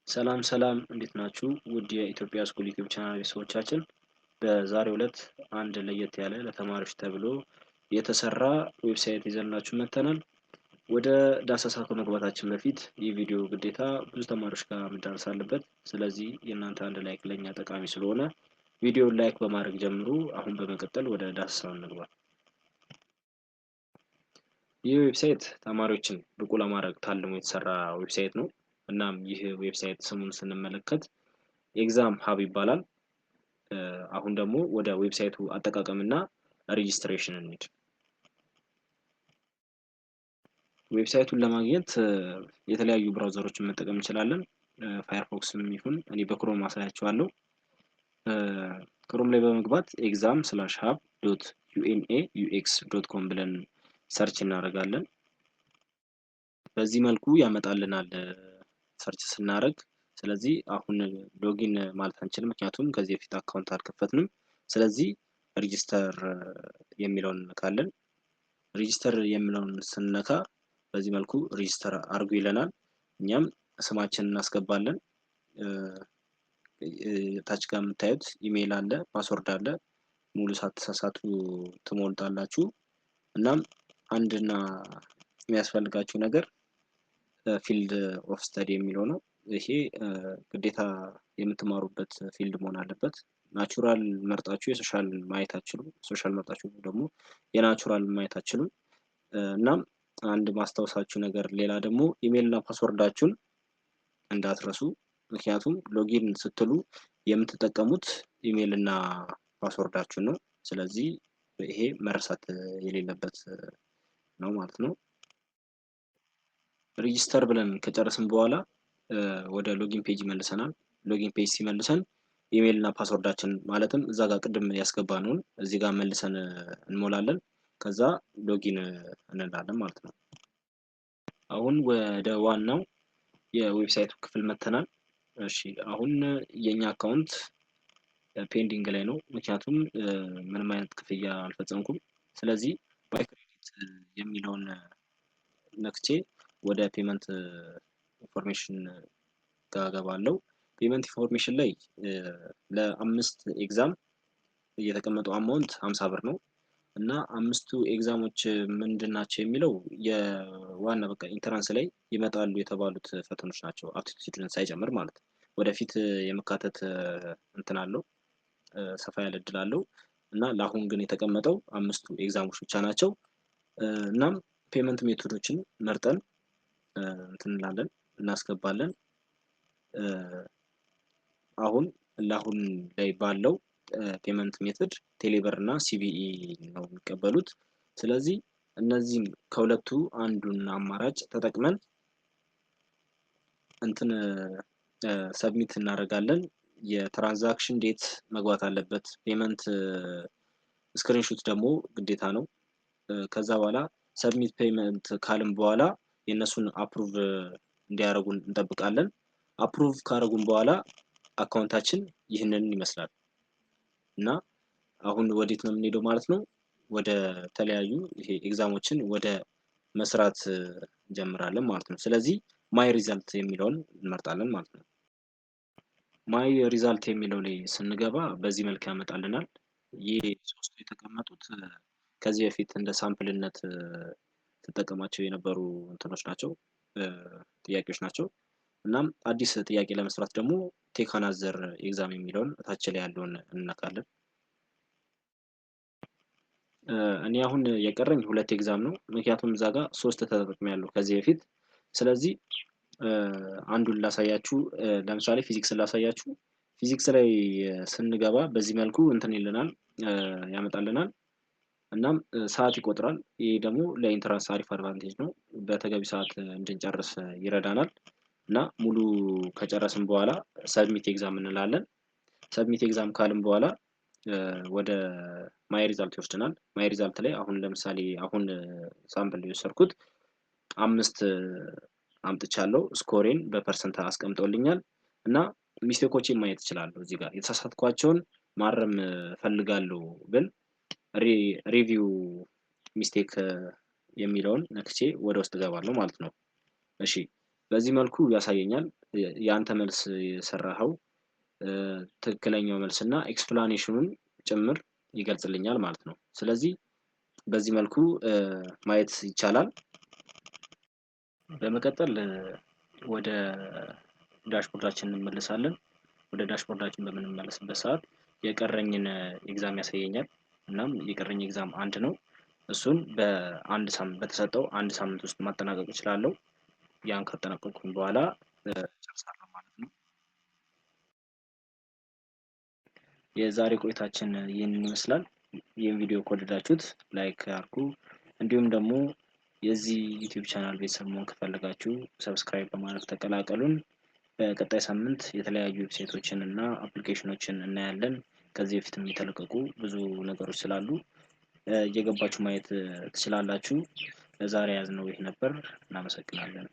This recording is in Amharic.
ሰላም ሰላም፣ እንዴት ናችሁ? ውድ የኢትዮጵያ ስኩል ዩቲዩብ ቻናል ቤተሰቦቻችን፣ በዛሬው ዕለት አንድ ለየት ያለ ለተማሪዎች ተብሎ የተሰራ website ይዘንላችሁ መጥተናል። ወደ ዳሰሳ ከመግባታችን በፊት ይህ ቪዲዮ ግዴታ ብዙ ተማሪዎች ጋር መዳረስ አለበት። ስለዚህ የእናንተ አንድ like ለእኛ ጠቃሚ ስለሆነ ቪዲዮውን like በማድረግ ጀምሩ። አሁን በመቀጠል ወደ ዳሰሳው እንግባ። ይህ website ተማሪዎችን ብቁ ለማድረግ ታልሞ የተሰራ website ነው። እናም ይህ website ስሙን ስንመለከት Exam Hub ይባላል። አሁን ደግሞ ወደ website ኡ አጠቃቀምና registration እንሂድ። website ኡን ለማግኘት የተለያዩ browser ኦችን መጠቀም እንችላለን። Firefox ም ይሁን እኔ በ Chrome አሳያችኋለሁ። Chrome ላይ በመግባት exam/hub.unaux.com ብለን search እናደርጋለን። በዚህ መልኩ ያመጣልናል search ስናደርግ። ስለዚህ አሁን login ማለት አንችልም፣ ምክንያቱም ከዚህ በፊት account አልከፈትንም። ስለዚህ register የሚለውን እንነካለን። Register የሚለውን ስንነካ በዚህ መልኩ register አድርጉ ይለናል። እኛም ስማችንን እናስገባለን። ታች ጋር የምታዩት ኢሜይል አለ፣ password አለ። ሙሉ ሳትሳሳቱ ትሞልጣላችሁ። እናም አንድና የሚያስፈልጋችሁ ነገር field of study የሚለው ነው። ይሄ ግዴታ የምትማሩበት field መሆን አለበት። Natural መርጣችሁ የ social ማየት አትችሉም። Social መርጣችሁ ደግሞ የ natural ማየት አትችሉም። እናም አንድ ማስታወሳችሁ ነገር ሌላ ደግሞ ኢሜይል እና password ኣችሁን እንዳትረሱ። ምክንያቱም login ስትሉ የምትጠቀሙት ኢሜይል እና password ኣችሁን ነው። ስለዚህ ይሄ መረሳት የሌለበት ነው ማለት ነው። Register ብለን ከጨረስን በኋላ ወደ login page ይመልሰናል። Login page ሲመልሰን ኢሜይል እና password ኣችን፣ ማለትም እዛ ጋር ቅድም ያስገባነውን እዚህ ጋር መልሰን እንሞላለን። ከዛ login እንላለን ማለት ነው። አሁን ወደ ዋናው የ website ኡ ክፍል መተናል። እሺ፣ አሁን የኛ account pending ላይ ነው፣ ምክንያቱም ምንም አይነት ክፍያ አልፈጸምኩም። ስለዚህ buy credit የሚለውን ነክቼ ወደ payment information ጋር ገባለው። Payment information ላይ ለአምስት exam የተቀመጠው amount 50 ብር ነው። እና አምስቱ exam ኦች ምንድን ናቸው የሚለው የዋና በቃ entrance ላይ ይመጣሉ የተባሉት ፈተኖች ናቸው። Aptitude ን ሳይጨምር ማለት ነው። ወደፊት የመካተት እንትን አለው፣ ሰፋ ያለ እድል አለው። እና ለአሁን ግን የተቀመጠው አምስቱ exam ኦች ብቻ ናቸው። እናም payment method ኦችን መርጠን እንትን እንላለን፣ እናስገባለን። አሁን ለአሁን ላይ ባለው payment method ቴሌብር እና CBE ነው የሚቀበሉት። ስለዚህ እነዚህም ከሁለቱ አንዱን አማራጭ ተጠቅመን እንትን submit እናደርጋለን። የ transaction date መግባት አለበት። Payment screenshot ደግሞ ግዴታ ነው። ከዛ በኋላ submit payment ካልን በኋላ የእነሱን approve እንዲያደርጉን እንጠብቃለን። Approve ካደረጉን በኋላ account ኣችን ይህንን ይመስላል። እና አሁን ወዴት ነው የምንሄደው ማለት ነው? ወደ ተለያዩ ይሄ exam ኦችን ወደ መስራት እንጀምራለን ማለት ነው። ስለዚህ my result የሚለውን እንመርጣለን ማለት ነው። My result የሚለው ላይ ስንገባ በዚህ መልክ ያመጣልናል። ይህ ሶስቱ የተቀመጡት ከዚህ በፊት እንደ sample ነት ትጠቀማቸው የነበሩ እንትኖች ናቸው፣ ጥያቄዎች ናቸው። እናም አዲስ ጥያቄ ለመስራት ደግሞ take another exam የሚለውን እታች ላይ ያለውን እንነካለን። እኔ አሁን የቀረኝ ሁለት exam ነው፣ ምክንያቱም እዛ ጋር ሶስት ተጠቅሜያለሁ ከዚህ በፊት። ስለዚህ አንዱን ላሳያችሁ። ለምሳሌ ፊዚክስ ላሳያችሁ። ፊዚክስ ላይ ስንገባ በዚህ መልኩ እንትን ይልናል፣ ያመጣልናል። እናም ሰዓት ይቆጥራል። ይህ ደግሞ ለ entrance አሪፍ advantage ነው። በተገቢ ሰዓት እንድንጨርስ ይረዳናል። እና ሙሉ ከጨረስን በኋላ submit exam እንላለን። Submit exam ካልን በኋላ ወደ my result ይወስደናል። My result ላይ አሁን ለምሳሌ አሁን sample የወሰድኩት አምስት አምጥቻለሁ። Score ኤን በ percent አስቀምጦልኛል። እና mistake ኦችን ማየት እችላለሁ። እዚህ ጋር የተሳሳትኳቸውን ማረም እፈልጋለሁ ብል review mistake የሚለውን ነክቼ ወደ ውስጥ እገባለሁ ማለት ነው። እሺ፣ በዚህ መልኩ ያሳየኛል። የአንተ መልስ የሰራኸው ትክክለኛው መልስ እና explanation ኑን ጭምር ይገልጽልኛል ማለት ነው። ስለዚህ በዚህ መልኩ ማየት ይቻላል። በመቀጠል ወደ dashboard ኣችን እንመለሳለን። ወደ dashboard ኣችን በምንመለስበት ሰዓት የቀረኝን exam ያሳየኛል። እናም የቀረኝ exam 1 ነው። እሱን በአንድ ሳምንት በተሰጠው 1 ሳምንት ውስጥ ማጠናቀቅ እችላለሁ። ያን ካጠናቀቅኩኝ በኋላ ጨርሳለሁ ማለት ነው። የዛሬ ቆይታችን ይህንን ይመስላል። ይህን ቪዲዮ ከወደዳችሁት like አድርጉ። እንዲሁም ደግሞ የዚህ YouTube channel ቤተሰብ መሆን ከፈለጋችሁ subscribe በማድረግ ተቀላቀሉን። በቀጣይ ሳምንት የተለያዩ website ኦችን እና application ኦችን እናያለን። ከዚህ በፊትም የተለቀቁ ብዙ ነገሮች ስላሉ እየገባችሁ ማየት ትችላላችሁ። ለዛሬ ያዝነው ይህ ነበር። እናመሰግናለን።